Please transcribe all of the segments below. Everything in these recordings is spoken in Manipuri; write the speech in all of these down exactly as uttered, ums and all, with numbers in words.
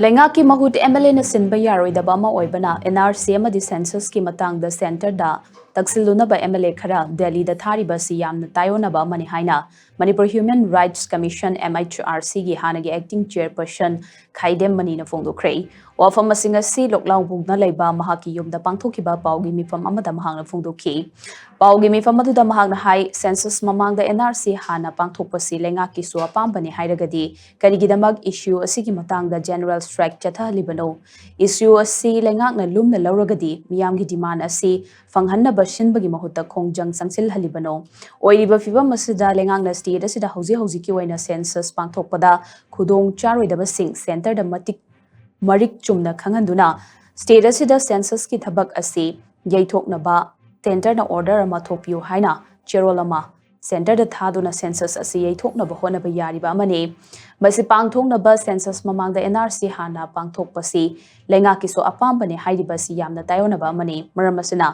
ꯂꯩꯉꯥꯛꯀꯤ ꯃꯍꯨꯠ MLAꯅ ꯁꯤꯟꯕ ꯌꯥꯔꯣꯏꯗꯕ ꯑꯃ ꯑꯣꯏꯕꯅ NRC ꯑꯃꯗꯤ ꯁꯦꯟꯁꯁꯀꯤ ꯃꯇꯥꯡꯗ ꯁꯦꯟꯇꯔꯗ ꯇꯛꯁꯤꯜꯂꯨꯅꯕ MLA ꯈꯔ ꯗꯦꯜꯂꯤꯗ ꯊꯥꯔꯤꯕ ꯑꯁꯤ ꯌꯥꯝꯅ ꯇꯥꯏꯑꯣꯟꯅꯕ ꯑꯃꯅꯤ ꯍꯥꯏꯅ ꯃꯅꯤꯄꯨꯔ ꯍ꯭ꯌꯨꯃꯦꯟ ꯔꯥꯏꯠꯁ ꯀꯃꯤꯁꯟ, MHRCꯒꯤ ꯍꯥꯟꯅꯒꯤ acting chairperson ꯈꯥꯏꯗꯦꯝ ꯃꯅꯤꯅ ꯐꯣꯡꯗꯣꯛꯈ꯭ꯔꯦ꯫ ꯋꯥꯐꯝꯁꯤꯡ ꯑꯁꯤ ꯂꯣꯛꯂꯥꯎꯕꯨꯡꯅ ꯂꯩꯕ ꯃꯍꯥꯛꯀꯤ ꯌꯨꯝꯗ ꯄꯥꯡꯊꯣꯛꯈꯤꯕ ꯄꯥꯎꯒꯤ ꯃꯤꯐꯝ ꯑꯃꯗ ꯃꯍꯥꯛꯅ ꯐꯣꯡꯗꯣꯛꯈꯤ꯫ ꯄꯥꯎꯒꯤ ꯃꯤꯐꯝ ꯑꯗꯨꯗ ꯃꯍꯥꯛꯅ ꯍꯥꯏ, ꯁꯦꯟꯁꯁ ꯃꯃꯥꯡꯗ NRC ꯍꯥꯟꯅ ꯄꯥꯡꯊꯣꯛꯄꯁꯤ ꯂꯩꯉꯥꯛꯀꯤꯁꯨ ꯑꯄꯥꯝꯕꯅꯤ ꯍꯥꯏꯔꯒꯗꯤ ꯀꯔꯤꯒꯤꯗꯃꯛ issue ꯑꯁꯤꯒꯤ ꯃꯇꯥꯡꯗ general strike ꯆꯠꯊꯍꯜꯂꯤꯕꯅꯣ? Issue ꯑꯁꯤ ꯂꯩꯉꯥꯛꯅ ꯂꯨꯝꯅ ꯂꯧꯔꯒꯗꯤ ꯃꯤꯌꯥꯝꯒꯤ demand ꯑꯁꯤ ꯐꯪꯍꯟꯅꯕ ꯁꯤꯟꯕꯒꯤ ꯃꯍꯨꯠꯇ ꯈꯣꯡꯖꯪ ꯆꯪꯁꯤꯜꯍꯜꯂꯤꯕꯅꯣ? ꯑꯣꯏꯔꯤꯕ ꯐꯤꯕꯝ ꯑꯁꯤꯗ ꯂꯩꯉꯥꯛꯅ state ꯑꯁꯤꯗ ꯍꯧꯖꯤꯛ ꯍꯧꯖꯤꯛꯀꯤ ꯑꯣꯏꯅ census ꯄꯥꯡꯊꯣꯛꯄꯗ ꯈꯨꯗꯣꯡ ꯆꯥꯔꯣꯏꯗꯕꯁꯤꯡ centreꯗ ꯃꯇꯤꯛ ꯃꯔꯤꯛ ꯆꯨꯝꯅ ꯈꯪꯍꯟꯗꯨꯅ state ꯑꯁꯤꯗ censusꯀꯤ ꯊꯕꯛ ꯑꯁꯤ ꯌꯩꯊꯣꯛꯅꯕ centreꯅ order ꯑꯃ ꯊꯣꯛꯄꯤꯌꯨ ꯍꯥꯏꯅ ꯆꯦꯔꯣꯜ ꯑꯃ centreꯗ ꯊꯥꯗꯨꯅ census ꯑꯁꯤ ꯌꯩꯊꯣꯛꯅꯕ ꯍꯣꯠꯅꯕ ꯌꯥꯔꯤꯕ ꯑꯃꯅꯤ꯫ ꯃꯁꯤ ꯄꯥꯡꯊꯣꯛꯅꯕ census ꯃꯃꯥꯡꯗ NRC ꯍꯥꯟꯅ ꯄꯥꯡꯊꯣꯛꯄꯁꯤ ꯂꯩꯉꯥꯛꯀꯤꯁꯨ ꯑꯄꯥꯝꯕꯅꯤ ꯍꯥꯏꯔꯤꯕ ꯑꯁꯤ ꯌꯥꯝꯅ ꯇꯥꯏꯑꯣꯟꯅꯕ ꯑꯃꯅꯤ꯫ ꯃꯔꯝ ꯑꯁꯤꯅ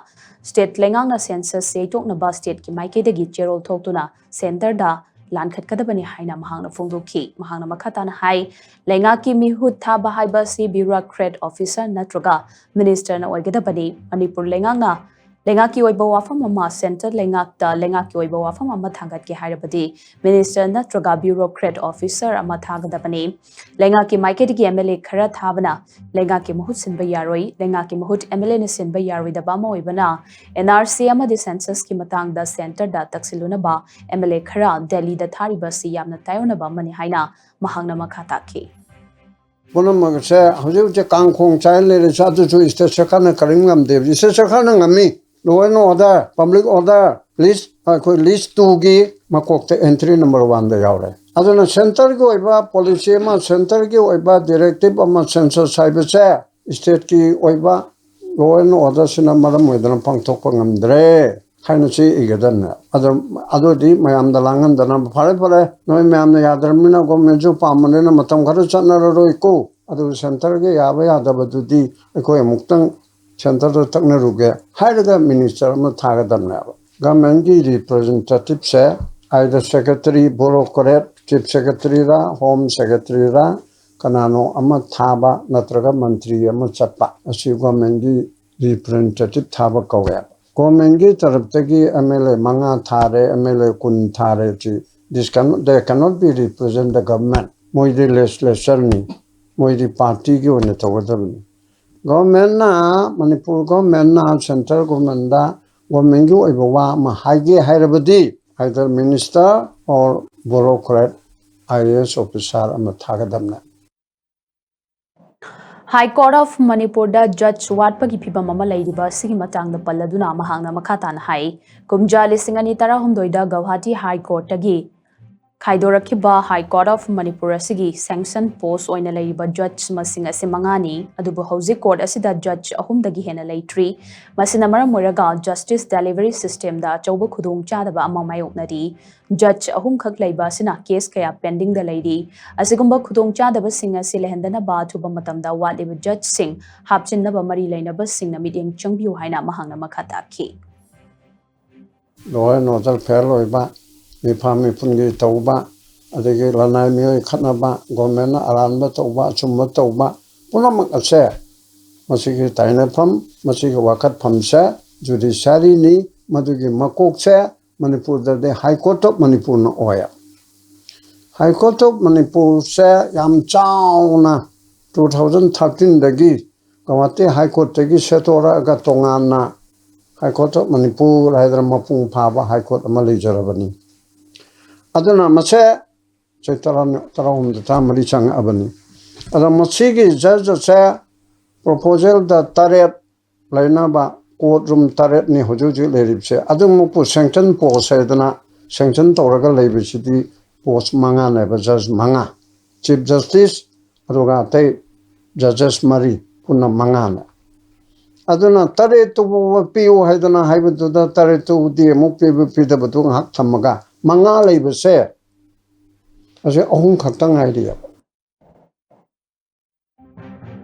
state ꯂꯩꯉꯥꯛꯅ census ꯌꯩꯊꯣꯛꯅꯕ stateꯀꯤ ꯃꯥꯏꯀꯩꯗꯒꯤ ꯆꯦꯔꯣꯜ ꯊꯣꯛꯇꯨꯅ centreꯗ ꯂꯥꯟꯈꯠꯀꯗꯕꯅꯤ ꯍꯥꯏꯅ ꯃꯍꯥꯛꯅ ꯐꯣꯡꯗꯣꯛꯈꯤ꯫ ꯃꯍꯥꯛꯅ ꯃꯈꯥ ꯇꯥꯅ ꯍꯥꯏ, ꯂꯩꯉꯥꯛꯀꯤ ꯃꯤꯍꯨꯠ ꯊꯥꯕ ꯍꯥꯏꯕ ꯑꯁꯤ bureaucrat officer ꯅꯠꯇ꯭ꯔꯒ ministerꯅ ꯑꯣꯏꯒꯗꯕꯅꯤ꯫ ꯃꯅꯤꯄꯨꯔ ꯂꯩꯉꯥꯛꯅ ꯂꯩꯉꯥꯛꯀꯤ ꯑꯣꯏꯕ ꯋꯥꯐꯝ ꯑꯃ centre ꯂꯩꯉꯥꯛꯇ ꯂꯩꯉꯥꯛꯀꯤ ꯑꯣꯏꯕ ꯋꯥꯐꯝ ꯑꯃ ꯊꯥꯡꯒꯠꯀꯦ ꯍꯥꯏꯔꯕꯗꯤ minister ꯅꯠꯇ꯭ꯔꯒ bureaucrat officer ꯑꯃ ꯊꯥꯒꯗꯕꯅꯤ꯫ ꯂꯩꯉꯥꯛꯀꯤ ꯃꯥꯏꯀꯩꯗꯒꯤ MLA ꯈꯔ ꯊꯥꯕꯅ ꯂꯩꯉꯥꯛꯀꯤ ꯃꯍꯨꯠ ꯁꯤꯟꯕ ꯌꯥꯔꯣꯏ꯫ ꯂꯩꯉꯥꯛꯀꯤ ꯃꯍꯨꯠ MLAꯅ ꯁꯤꯟꯕ ꯌꯥꯔꯣꯏꯗꯕ ꯑꯃ ꯑꯣꯏꯕꯅ NRC ꯑꯃꯗꯤ censusꯀꯤ ꯃꯇꯥꯡꯗ centreꯗ ꯇꯛꯁꯤꯜꯂꯨꯅꯕ MLA ꯈꯔ ꯗꯦꯜꯂꯤꯗ ꯊꯥꯔꯤꯕ ꯑꯁꯤ ꯌꯥꯝꯅ ꯇꯥꯏꯑꯣꯟꯅꯕ ꯑꯃꯅꯤ ꯍꯥꯏꯅ ꯃꯍꯥꯛꯅ ꯃꯈꯥ ꯇꯥꯈꯤ꯫ ꯄꯨꯝꯅꯃꯛꯁꯦ ꯍꯧꯖꯤꯛ ꯍꯧꯖꯤꯛ ꯀꯥꯡ ꯈꯣꯡ ꯆꯥꯏ ꯂꯩꯔꯤꯁꯦ, ꯑꯗꯨꯁꯨ state ꯁꯔꯀꯥꯔꯅ ꯀꯔꯤꯝ ꯉꯝꯗꯦꯕ꯫ State ꯁꯔꯀꯥꯔꯅ ꯉꯝꯃꯤ꯫ Law and order, public order, list, ꯑꯩꯈꯣꯏ list twoꯒꯤ ꯃꯀꯣꯛꯇ entry number oneꯗ ꯌꯥꯎꯔꯦ꯫ ꯑꯗꯨꯅ centreꯒꯤ ꯑꯣꯏꯕ policy ꯑꯃ, centreꯒꯤ ꯑꯣꯏꯕ directive ꯑꯃ, census ꯍꯥꯏꯕꯁꯦ stateꯀꯤ ꯑꯣꯏꯕ law and orderꯁꯤꯅ ꯃꯔꯝ ꯑꯣꯏꯗꯅ ꯄꯥꯡꯊꯣꯛꯄ ꯉꯝꯗ꯭ꯔꯦ ꯍꯥꯏꯅ ꯆꯦ ꯏꯒꯗꯕꯅꯦ꯫ ꯑꯗꯣ ꯑꯗꯨꯗꯤ ꯃꯌꯥꯝꯗ ꯂꯥꯡꯍꯟꯗꯅꯕ, "ꯐꯔꯦ ꯐꯔꯦ, ꯅꯣꯏ ꯃꯌꯥꯝꯅ ꯌꯥꯗ꯭ꯔꯕꯅꯤꯅ, governmentꯁꯨ ꯄꯥꯝꯕꯅꯤꯅ ꯃꯇꯝ ꯈꯔ ꯆꯠꯅꯔꯔꯣꯏꯀꯣ, ꯑꯗꯨ centreꯒꯤ ꯌꯥꯕ ꯌꯥꯗꯕꯗꯨꯗꯤ ꯑꯩꯈꯣꯏ ꯑꯃꯨꯛꯇꯪ centreꯗ ꯇꯛꯅꯔꯨꯒꯦ" ꯍꯥꯏꯔꯒ minister ꯑꯃ ꯊꯥꯒꯗꯕꯅꯦꯕ꯫ Governmentꯀꯤ representativeꯁꯦ either secretary, bureaucrat, chief secretaryꯔ, home secretaryꯔ, ꯀꯅꯥꯅꯣ ꯑꯃ ꯊꯥꯕ ꯅꯠꯇ꯭ꯔꯒ ꯃꯟꯇ꯭ꯔꯤ ꯑꯃ ꯆꯠꯄ, ꯑꯁꯤ ꯒꯣꯔꯃꯦꯟꯒꯤ ꯔꯤꯄ꯭ꯔꯦꯖꯦꯟꯇꯦꯇꯤꯚ ꯊꯥꯕ ꯀꯧꯋꯦꯕ꯫ ꯒꯣꯔꯃꯦꯟꯒꯤ ꯇꯔꯞꯇꯒꯤ ꯑꯦꯝ ꯑꯦꯜ ꯑꯦ ꯃꯉꯥ ꯊꯥꯔꯦ, ꯑꯦꯝ ꯑꯦꯜ ꯑꯦ ꯀꯨꯟ ꯊꯥꯔꯦ, ꯁꯤ, this cannot, they cannot be represent the government. ꯃꯣꯏꯗꯤ ꯂꯦꯖꯤꯁꯂꯦꯆꯔꯅꯤ, ꯃꯣꯏꯗꯤ ꯄꯥꯔꯇꯤꯒꯤ ꯑꯣꯏꯅ ꯇꯧꯒꯗꯕꯅꯤ꯫ ꯒꯣꯔꯃꯦꯟꯅ, ꯃꯅꯤꯄꯨꯔ ꯒꯣꯔꯃꯦꯟꯅ ꯁꯦꯟꯇ꯭ꯔꯦꯜ ꯒꯣꯔꯃꯦꯟꯗ ꯒꯣꯔꯃꯦꯟꯒꯤ ꯑꯣꯏꯕ ꯋꯥ ꯑꯃ ꯍꯥꯏꯒꯦ ꯍꯥꯏꯔꯕꯗꯤ, either minister or bureaucrat, I A S officer ꯑꯃ ꯊꯥꯒꯗꯕꯅꯦ꯫ ꯍꯥꯏ ꯀꯣꯔꯠ ꯑꯣꯐ ꯃꯅꯤꯄꯨꯔꯗ ꯖꯖ ꯋꯥꯠꯄꯒꯤ ꯐꯤꯕꯝ ꯑꯃ ꯂꯩꯔꯤꯕ ꯑꯁꯤꯒꯤ ꯃꯇꯥꯡꯗ ꯄꯜꯂꯗꯨꯅ ꯃꯍꯥꯛꯅ ꯃꯈꯥ ꯇꯥꯅ ꯍꯥꯏ, ꯀꯨꯝꯖꯥ ꯂꯤꯁꯤꯡ ꯑꯅꯤ ꯇꯔꯥꯍꯨꯝꯗꯣꯏꯗ ꯒꯧꯍꯥꯇꯤ ꯍꯥꯏ ꯀꯣꯔꯠꯇꯒꯤ ꯈꯥꯏꯗꯣꯔꯛꯈꯤꯕ ꯍꯥꯏ ꯀꯣꯔꯠ ꯑꯣꯐ ꯃꯅꯤꯄꯨꯔ ꯑꯁꯤꯒꯤ ꯁꯦꯡꯁꯟ ꯄꯣꯁ ꯑꯣꯏꯅ ꯂꯩꯔꯤꯕ ꯖꯖ ꯃꯁꯤꯡ ꯑꯁꯤ ꯃꯉꯥꯅꯤ꯫ ꯑꯗꯨꯕꯨ ꯍꯧꯖꯤꯛ ꯀꯣꯔꯠ ꯑꯁꯤꯗ ꯖꯖ ꯑꯍꯨꯝꯗꯒꯤ ꯍꯦꯟꯅ ꯂꯩꯇ꯭ꯔꯤ꯫ ꯃꯁꯤꯅ ꯃꯔꯝ ꯑꯣꯏꯔꯒ ꯖꯁꯇꯤꯁ ꯗꯦꯂꯤꯚꯔꯤ ꯁꯤꯁꯇꯦꯝꯗ ꯑꯆꯧꯕ ꯈꯨꯗꯣꯡꯆꯥꯗꯕ ꯑꯃ ꯃꯥꯌꯣꯛꯅꯔꯤ꯫ ꯖꯖ ꯑꯍꯨꯝꯈꯛ ꯂꯩꯕ ꯑꯁꯤꯅ ꯀꯦꯁ ꯀꯌꯥ ꯄꯦꯟꯗꯤꯡꯗ ꯂꯩꯔꯤ꯫ ꯑꯁꯤꯒꯨꯝꯕ ꯈꯨꯗꯣꯡꯆꯥꯗꯕꯁꯤꯡ ꯑꯁꯤ ꯂꯩꯍꯟꯗꯅꯕ ꯑꯊꯨꯕ ꯃꯇꯝꯗ ꯋꯥꯠꯂꯤꯕ ꯖꯖꯁꯤꯡ ꯍꯥꯞꯆꯤꯟꯅꯕ ꯃꯔꯤ ꯂꯩꯅꯕꯁꯤꯡꯅ ꯃꯤꯠꯌꯦꯡ ꯆꯪꯕꯤꯌꯨ ꯍꯥꯏꯅ ꯃꯍꯥꯛꯅ ꯃꯈꯥ ꯇꯥꯈꯤ꯫ Law and order ꯐꯦꯜ ꯑꯣꯏꯕ, ꯃꯤꯐꯥ ꯃꯤꯄꯨꯟꯒꯤ ꯇꯧꯕ, ꯑꯗꯒꯤ ꯂꯅꯥꯏ ꯃꯤꯑꯣꯏ ꯈꯠꯅꯕ, ꯒꯣꯔꯃꯦꯟꯅ ꯑꯔꯥꯟꯕ ꯇꯧꯕ, ꯑꯆꯨꯝꯕ ꯇꯧꯕ, ꯄꯨꯝꯅꯃꯛ ꯑꯁꯦ ꯃꯁꯤꯒꯤ ꯇꯥꯏꯅꯐꯝ, ꯃꯁꯤꯒꯤ ꯋꯥꯀꯠꯐꯝꯁꯦ ꯖꯨꯗꯤꯁꯤꯌꯥꯔꯤꯅꯤ꯫ ꯃꯗꯨꯒꯤ ꯃꯀꯣꯛꯁꯦ ꯃꯅꯤꯄꯨꯔꯗꯗꯤ ꯍꯥꯏ ꯀꯣꯔꯠ ꯑꯣꯐ ꯃꯅꯤꯄꯨꯔꯅ ꯑꯣꯏ꯫ ꯍꯥꯏ ꯀꯣꯔꯠ ꯑꯣꯐ ꯃꯅꯤꯄꯨꯔꯁꯦ ꯌꯥꯝ ꯆꯥꯎꯅ two thousand thirteenꯗꯒꯤ ꯒꯧꯍꯥꯇꯤ ꯍꯥꯏ ꯀꯣꯔꯠꯇꯒꯤ ꯁꯦꯠꯇꯣꯔꯛꯑꯒ ꯇꯣꯉꯥꯟꯅ ꯍꯥꯏ ꯀꯣꯔꯠ ꯑꯣꯐ ꯃꯅꯤꯄꯨꯔ ꯍꯥꯏꯗꯅ ꯃꯄꯨꯡ ꯐꯥꯕ ꯍꯥꯏ ꯀꯣꯔꯠ ꯑꯃ ꯂꯩꯖꯔꯕꯅꯤ꯫ ꯑꯗꯨꯅ ꯃꯁꯦ ꯆꯍꯤ ꯇꯔꯥ, ꯇꯔꯥꯍꯨꯝꯗꯣꯏ, ꯇꯔꯥꯃꯔꯤ ꯆꯪꯉꯛꯑꯕꯅꯤ꯫ ꯑꯗꯣ ꯃꯁꯤꯒꯤ ꯖꯖ ꯑꯁꯦ ꯄ꯭ꯔꯣꯄꯣꯖꯦꯜꯗ ꯇꯔꯦꯠ ꯂꯩꯅꯕ ꯀꯣꯔꯠ ꯔꯨꯝ ꯇꯔꯦꯠꯅꯤ ꯍꯧꯖꯤꯛ ꯍꯧꯖꯤꯛ ꯂꯩꯔꯤꯕꯁꯦ꯫ ꯑꯗꯨꯃꯛꯄꯨ ꯁꯦꯡꯁꯟ ꯄꯣꯁ ꯍꯥꯏꯗꯅ ꯁꯦꯡꯁꯟ ꯇꯧꯔꯒ ꯂꯩꯕꯁꯤꯗꯤ ꯄꯣꯁ ꯃꯉꯥꯅꯦꯕ, ꯖꯖ ꯃꯉꯥ, ꯆꯤꯐ ꯖꯁꯇꯤꯁ, ꯑꯗꯨꯒ ꯑꯇꯩ ꯖꯖꯦꯁ ꯃꯔꯤ, ꯄꯨꯟꯅ ꯃꯉꯥꯅꯦ꯫ ꯑꯗꯨꯅ ꯇꯔꯦꯠꯇꯨꯕꯨ ꯄꯤꯌꯨ ꯍꯥꯏꯗꯅ ꯍꯥꯏꯕꯗꯨꯗ ꯇꯔꯦꯠꯇꯨꯗꯤ ꯑꯃꯨꯛ ꯄꯤꯕ ꯄꯤꯗꯕꯗꯨ ꯉꯥꯏꯍꯥꯛ ꯊꯝꯃꯒ ꯃꯉꯥ ꯂꯩꯕꯁꯦ ꯍꯧꯖꯤꯛ ꯑꯍꯨꯝ ꯈꯛꯇ ꯉꯥꯏꯔꯤꯑꯕ꯫